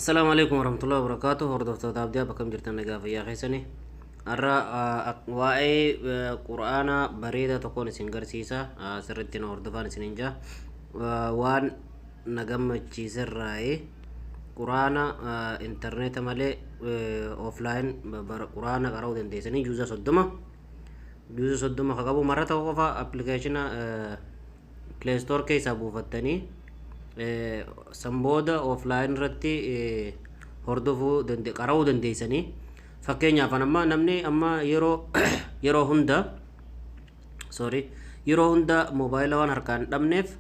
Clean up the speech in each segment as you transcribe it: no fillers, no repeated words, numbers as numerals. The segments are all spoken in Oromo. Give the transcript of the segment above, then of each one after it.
Assalaamu alaikum warahmatullahi wabarakatuh. Hordoftoota Abdii App, akkam jirtan? Nagaa fayyaa keessanii? Har'a waa'ee quraana bareedaa tokkoon isin garsiisa. Sirriitti na hordofaan isiniin jaa. Waan na gammachiiserraayi quraana intarneeta malee offline quraana qara'uu dandeessanii juuza 30, juuza 30 ka qabu marra tokko qofa appilikeeshina Play Store keessaa buufattanii san booda offline irratti hordofuu dande qara'uu dandeessanii. Fakkeenyaaf an amma namni amma yeroo hunda, sorry, yeroo hunda moobaayila waan harkaan dhabneef,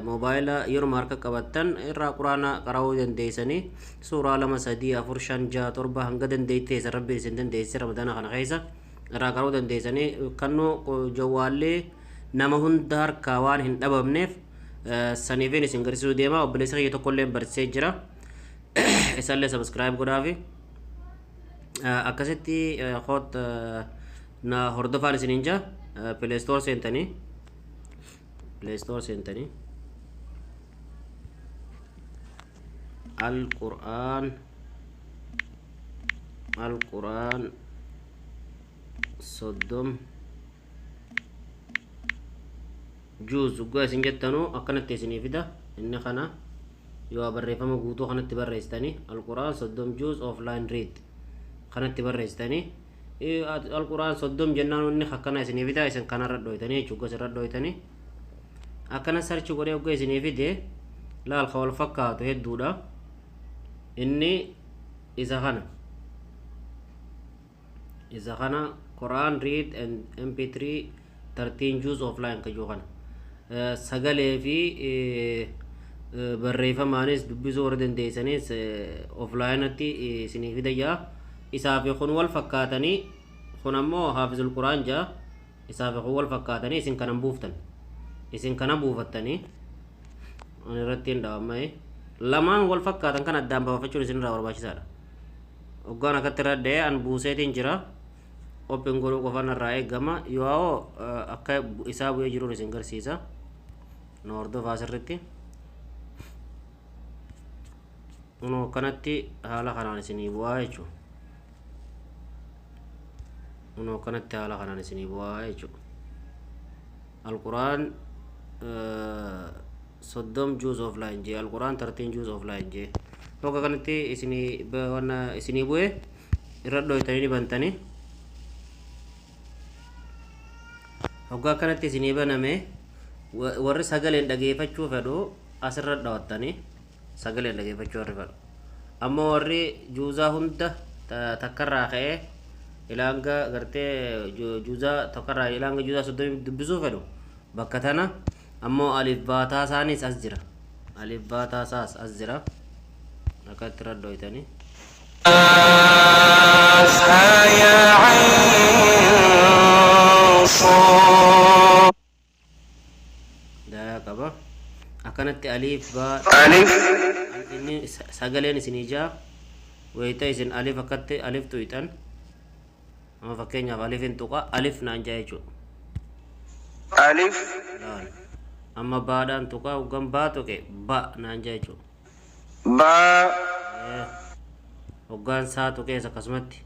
moobaayila yeruma harka qabattan irraa quraana qara'uu dandeessanii. Suuraa 2, 3, 4, 5, 6, 7 hanga dandeettee isa rabbi isin dandeessise Ramadaana kana keessa irraa qara'uu dandeessanii. Kannuu jawwaallee nama hunda harkaa waan hin dhabamneef saniifin isin garsiisuu deema. Obboleessa kiyya tokkollee barsiisee jira, isallee subscribe godhaafi. Akkasitti koot na hordofaan isiniin jaa. Play Store seentanii, Play Store seentanii Al-Qur'aan, Al-Qur'aan 30 juuz uggaa isin jettanuu akkanatti isinii fida. Inni kana yoo barreeffama guutuu kanatti barreessitanii, Alquraan 30 juuz offline read kanatti barreessitanii, Alquraan 30 jennaan inni akkana isinii fida. Isin kanarra dhoytanii jechuudha. Isirra dhoytanii akkana search godhee uggaa isinii fide, laal, ka wal fakkaatu hedduudha. Inni isa kana, isa kana Quran read and MP3 13 juuz offline ka jiru kana sagalee fi barreeffamaanis dubbisuu warra dandeessanis offlineatti isinii fida jaa. Isaa fi kun wal fakkaatanii, kun ammoo Haafizul Quraan jaa. Isaa fi kun wal fakkaatanii, isin kanan buuftan, isin kana buufattanii ani irratti hin dhawammae. Lamaan wal fakkaatan kan addaan baafachuun isin irraa barbaachisaadha. Hoggaan akkatti irra dha'ee an buuseetiin jira, open godhuu qofaan irraa eegama. Yoo akka isaa bu'ee jiruun isin garsiisa, na hordofaa sirritti. Kunoo akkanatti haala kanaan isinii bu'aa jechuudha. Kunoo akkanatti haala kanaan isinii bu'aa jechuudha. Alquraan 30 juuz offline jee, Alquraan 13 juuz offline jee. Hogga kanatti isinii wanna isinii bu'e irra dhoytanii ni bantanii. Hoggaa akkanatti isinii baname, warri sagaleen dhageeffachuu fedhu asirra dhawattanii sagaleen dhageeffachuu warri fedhu. Ammoo warri juuzaa hunda takkarraa ka'ee ilaanga gartee juuzaa tokkarraa ilaanga juuzaa 30 dubbisuu fedhu bakka tana. Ammoo alif baataa isaanis as jira, alif baataa isaas as jira, akka itti irra dhoytanii. كافها يا عين صاد. Daayaa qaba akkanatti alif baa ألف. Inni sagaleen isinii jaa. Wayita isin alif akkatti alif tuyxan, amma fakkeenyaaf alifin tuqa, alif naan jaa jechuudha. ألف. Laal, amma baadhaan tuqa, hoggan baa tuqe ba naan jaa jechuudha. باء. Hoggaan saa tuqees akkasumatti.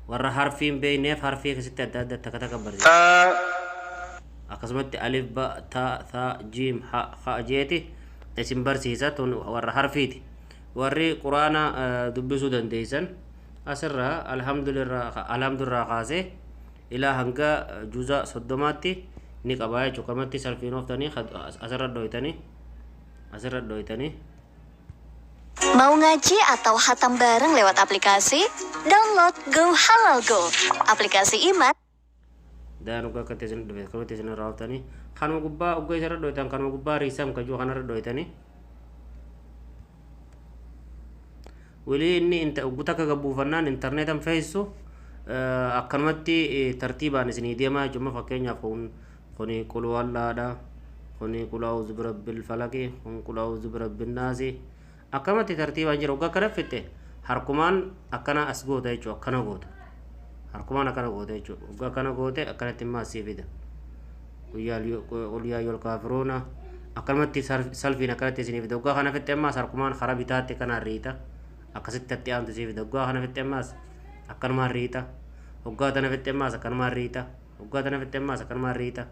Warra harfii hin beekneef harfii keessatti adda adda takka takka barsiisa. ثاء. Akkasumatti alif, ba, ta, tha, jiim, ha, kha jeeti isin barsiisa. Tun warra harfiiti. Warri quraana dubbisuu dandeessan asirraa alhamdulillah, alhamdulillah kaasee ilaa hanga juuza 30tti ni qabaa jechuudha. Kamatti salfiin ooftanii asirra dhoytanii, asirra dhoytanii. Mau ngaji atau khatam bareng lewat aplikasi? Download Go Halal Go, aplikasi iman Daan hoggaa akkatti isin dhufe kamatti isin irraa ooftanii kanuma gubbaa hoggaa isarra dhoytan, kanuma gubbaa riisam kajuu kanarra dhoytanii. Wilii inni oggu takka gabbuufannaan intarneetan feessu akkanumatti tartiibaan isinii deemaa jechuudha. Fakkeenyaaf kun kuni qul wallaadha, kuni qul a'uudhu birabbil falaqi, kun qul a'uudhu birabbin naasi, akkanumatti tartiibaan jira. Hoggaa akkana fitte harkumaan akkana as goota jechuudha, akkana goota, harkumaan akkana goota jechuudha. Hoggaa akkana goote akkanatti immoo asii fida. Qul yaa ayyuhal kaafiruuna. Akkanumatti salfiin akkanatti isinii fida. Waggaa kana fixxe ammaas harkumaan karaa bitaatti kanaan riita. Akkasitti atti aantu isii fida. Waggaa kana fixxe ammaas akkanumaan riita. Waggaa tana fixxe ammaas akkanumaan riita. Waggaa tana fixxe ammaas akkanumaan riita.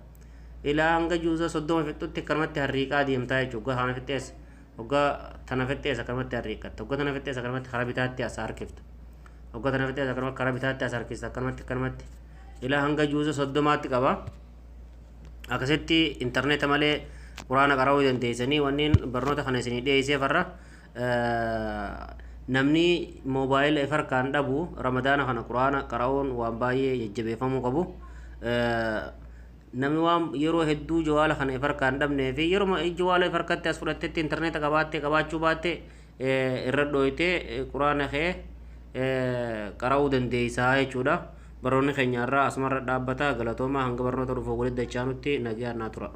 Ilaa hanga juuza 30 fixxutti akkanumatti harriiqaa deemtaa jechuudha. Waggaa kana fixxees, waggaa tana fixxees akkanumatti harriiqatta. Waggaa tana fixxees akkanumatti karaa bitaatti as harkifta. Waggaa tana fixxees akkanumatti karaa bitaatti as harkista. Akkanumatti akkanumatti ilaa hanga juuza 30tti qaba. Akkasitti intarneeta malee quraana qara'uu dandeessanii. Wanneen barnoota kana isinii dhiyeessee farra namni moobaayila if harkaan dhabu, Ramadaana kana quraana qara'uun waan baay'ee jajjabeeffamuu qabu. Namni waan yeroo hedduu jawaala kana if harkaan dhabnee fi yeroo jawaala if harkatti as fudhattetti intarneeta qabaattee qabaachuu baatte irra dhooytee quraana kee qara'uu dandeessaa jechuudha. Barnoonni keenya irraa asumarra dhaabbata. Galatoomaa, hanga barnoota dhufu walitti dachaanutti nagaan naa tura.